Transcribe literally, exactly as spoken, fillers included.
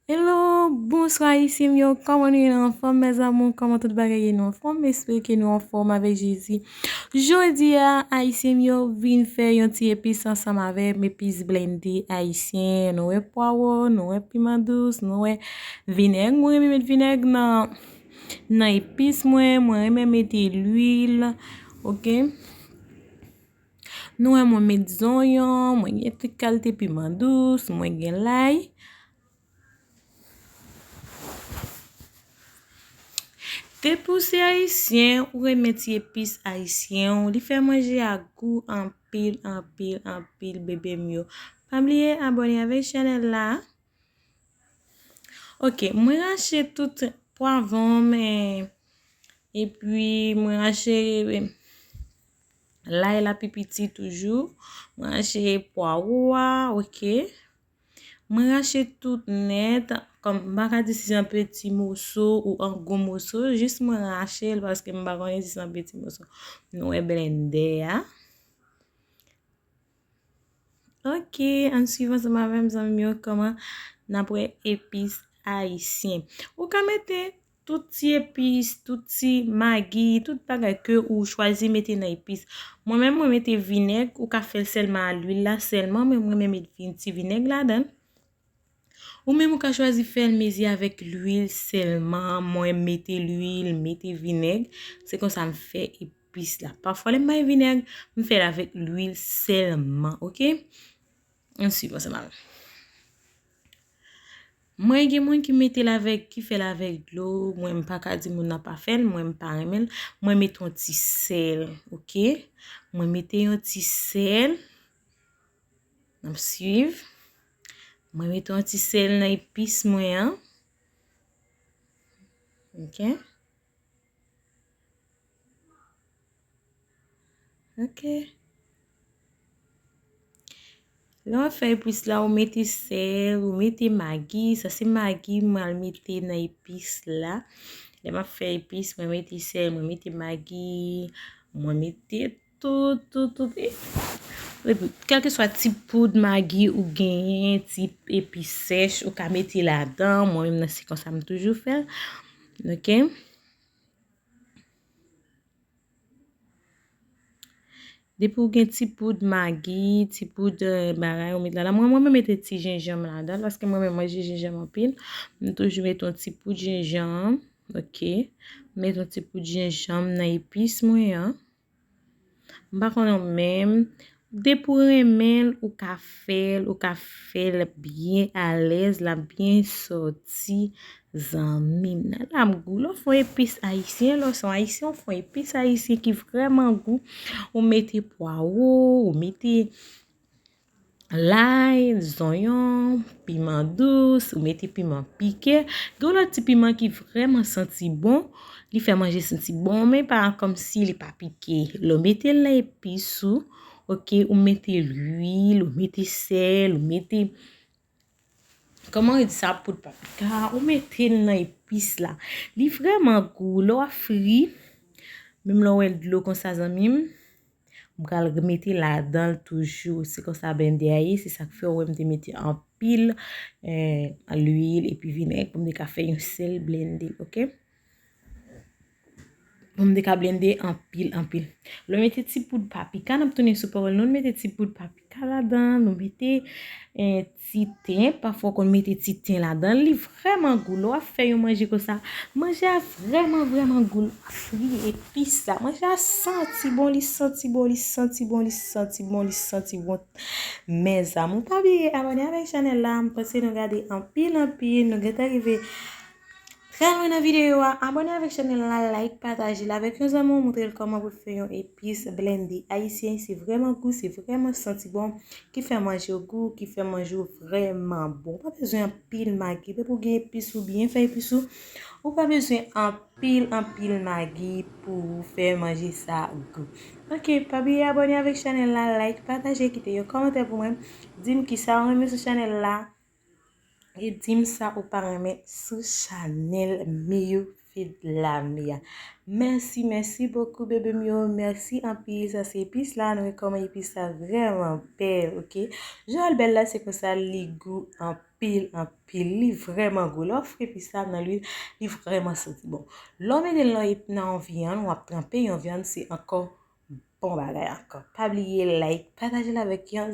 Hello, bonswa Ayisyen m yo, kòman nou ye, nou anfòm, mes amours? Kòman tout bagay ye, nou anfòm? M espere ke nou anfòm avèk Jezi. Jodi a, Ayisyen m yo, vin fè yon ti epis ansanm avè m, epis blende ayisyen. Nou wè pwawo, nou wè piman dous, nou wè vinèg. Mwen renmen met vinèg nan, nan epis mwen, mwen renmen mete lwil, oke? Nou wè mwen met zonyon, mwen gen tout kalite piman dous, mwen gen lay. Depi w se ayisyen, ou renmen ti epis ayisyen w, li fè manje a gou anpil, anpil, anpil, bebe m yo. Pa bliye abòne avèk chanèl la. Ok, mwen rache tout pwavwon m, eh, epi mwen rache, eh, lay la pi piti toujou. Mwen rache pwawo a, ok. Mwen rache tout nèt, kòm m pa ka di si se an peti moso ou an gwo moso, jis mwen rache l paske m pa konnen si se an peti moso. Nou wè blendè a. Ok, ann swiv ansanm avè m, zanmi m yo, kòman n ap wè epis ayisyen. Ou ka mete tout ti epis, tout ti magi, tout bagay ke ou chwazi mete nan epis. Mwen menm, mwen mete vinèg, ou ka fè l sèlman a lwil la sèlman, men mwen menm met vin-, ti vinèg ladan l. Ou menm ou ka chwazi fè l mezi avèk lwil sèlman, mwen mete lwil, mete vinèg, se konsa m fè epis la. Pafwa lè m bay vinèg, m fè l avèk lwil sèlman, ok? Ann swiv ansanm avè m. Mwen gen moun ki mete l avèk, ki fè l avèk dlo, mwen m pa ka di moun nan pa fè l, mwen m pa renmen l, mwen mete yon ti sèl, ok? Mwen mete yon ti sèl, n ap swiv. Mwen mete yon ti sèl nan epis mwen an. Ok. Ok. Lè w ap fè epis la, ou mete sèl, ou mete magi. Sa se magi mwen al mete nan epis la. Lè m ap fè epis, mwen mete sèl, mwen mete magi, mwen mete tout, tout, tout. E, epi, kèlkeswa ti poud magi ou genyen, ti epis sèch, ou ka mete ladan. Mwen menm nan se konsa m toujou fè l. Ok? Depi w gen ti poud magi, ti poud, eh, bagay, ou met ladan. Mwen, mwen, mwen mete ti jenjanm ladan, paske mwen menm manje jenjanm anpil. M toujou mete yon ti poud jenjanm, ok? M mete yon ti poud jenjanm nan epis mwen an. M pa konnen w menm. Depi w renmen l, ou ka fè l, ou ka fè l byen alèz, l ap byen sòti, zanmi m nan. L ap gou. Lè w fè yon epis ayisyen, lè w se yon ayisyen, w fè yon epis ayisyen ki vrèman gou. Ou mete pwawo, ou mete lay, zonyon, piman dous, ou mete piman pike. Gen yon lòt ti piman ki vrèman santi bon, li fè manje santi bon, men pa kòmsi li pa pike. Lè w mete l nan epis ou, ok, ou mete lwil, ou mete sèl, ou mete, kòman yo di sa, poud paprika, ou mete l nan epis la. Li vrèman gou, lè w ap fri, menm lè w wè l dlo konsa, zanmi m, m pral remete ladan l toujou. Se konsa blendè a ye, se sa k fè w wè m te mete anpil, eh, lwil epi vinèg pou m te ka fè yon sèl blende, ok? Pou m te ka blende anpil, anpil. Lè w mete ti poud paprika, n ap tounen sou pawòl nou, nou mete ti poud paprika ladan, nou mete, eh, ti ten, pafwa w konn mete ti ten ladan l, li vrèman gou. Lè w ap fè yon manje konsa, manje a vrèman, vrèman gou. Lè w ap fri epis la, manje a santi bon, li santi bon, li santi bon, li santi bon, li santi bon. Mes amours, pa bliye abòne avèk chanèl la. M panse nou gade anpil, anpil. Nou gentan rive trè lwen nan videyo a. Abòne avèk chanèl la, like, pataje l avèk yon zanmi w, montre l kòman pou l fè yon epis blende ayisyen. Se vrèman gou, se vrèman santi bon, ki fè manje w gou, ki fè manje w vrèman bon. Ou pa bezwen anpil magi. Depi w gen epis ou, byen fè epis ou, ou pa bezwen anpil, anpil magi pou w fè manje sa gou. Ok, pa bliye abòne avèk chanèl la, like, pataje, kite yon kòmantè pou mwen. Di m kisa w renmen sou chanèl la. E di m sa ou pa renmen sou chanèl Miyu Feed Lami a. Mèsi, mèsi bokou, bebe m yo. Mèsi anpil. Sa se epis la. Nou wè kòman epis la vrèman bèl, ok? Jan l bèl la, se konsa li gou anpil. Anpil, anpil. Li vrèman gou. Lè w fri epis la nan lwil, li vrèman santi bon. Lè w mete l nan, nan yon vyann, w ap tranpe yon vyann, se ankò bon bagay ankò. Pa bliye like, pataje l avèk yon